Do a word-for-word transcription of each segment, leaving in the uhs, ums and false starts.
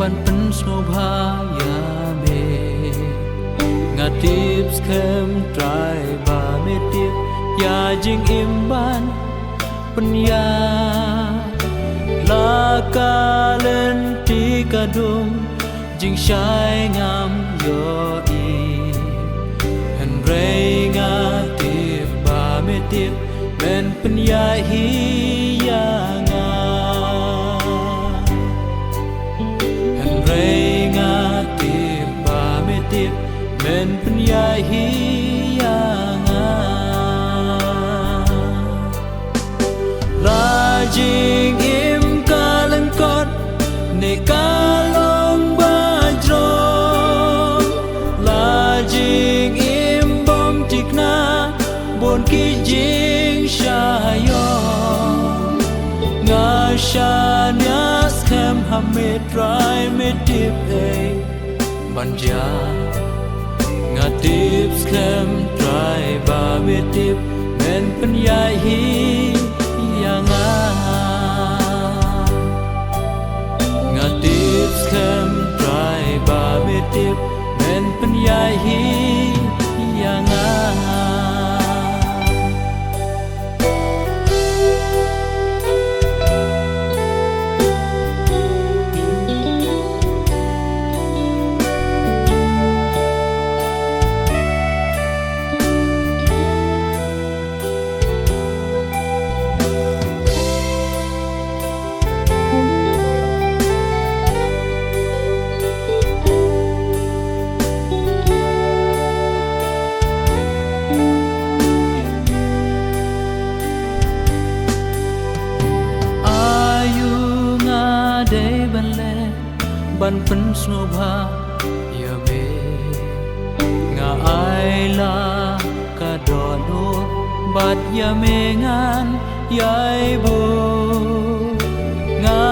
ban pynsngewbha ïa me. Nga tip skhem Trai ba me tip ïa jingim ban pynïaid. La ka lynti ka dum jingshai ngam ïohi, hynrei nga tip ba me tip men pynïaid hi ïa nga. Hynrei nga tip ba me tip men pynïaid hi ïa nga. La jingim ka lyngkot ne ka long ba jrong, la jingim bym thikna bun ki jingshah ïong. Nga shaniah skhem ha me Trai, me tip ei ban jia. Nga tip skhem Trai ba me tip men pynïaid hi ïa nga. Nga tip skhem Trai ba me tip men pynïaid hi ïa nga. Aïu nga dei ban leh ban pynsngewbha ïa me? Nga ai la ka dohnud bad ïa me ngan ïai buh. Nga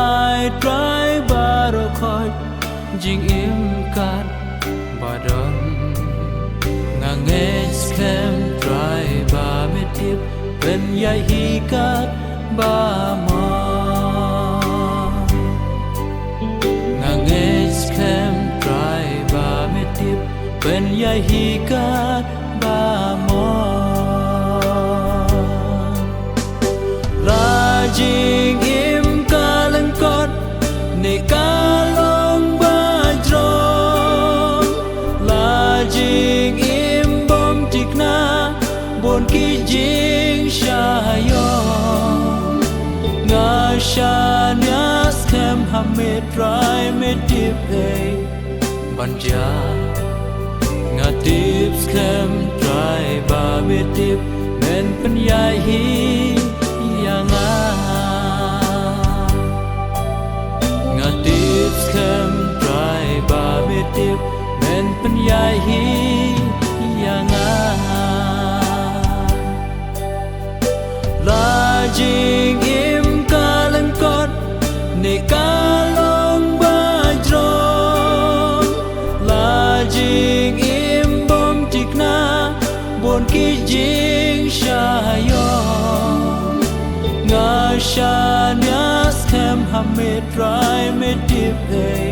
ai Trai baroh khoit jingim kat ba don. Nga ngeit skhem Trai ba me tip pynïaid hi kat ba mon. Nga ngeit skhem Trai ba me tip pynïaid hi kat ba mon. La jingim ka lyngkot ne ka long ba jrong, la jingim bym thikna bun ki jingshah ïong. Nga shaniah skhem ha me Trai, me tip ei ban jia. Nga tip skhem Trai ba me tip men pynïaid hi ïa nga. Nga tip skhem Trai ba me tip men pynïaid hi ïa nga. La jingim ka lyngkot ne ka long ba jrong, la jingim bym thikna bun ki jingshah ïong. Nga shaniah skhem ha me Trai, me tip ei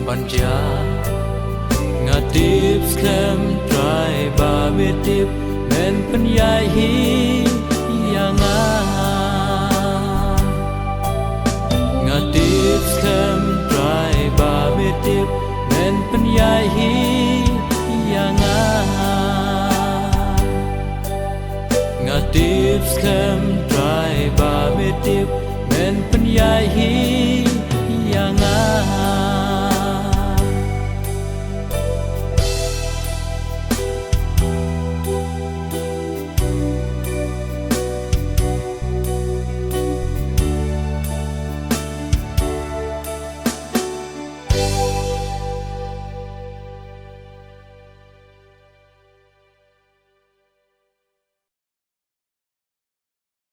ban jia. Nga tip skhem Trai ba me tip men pynïaid hi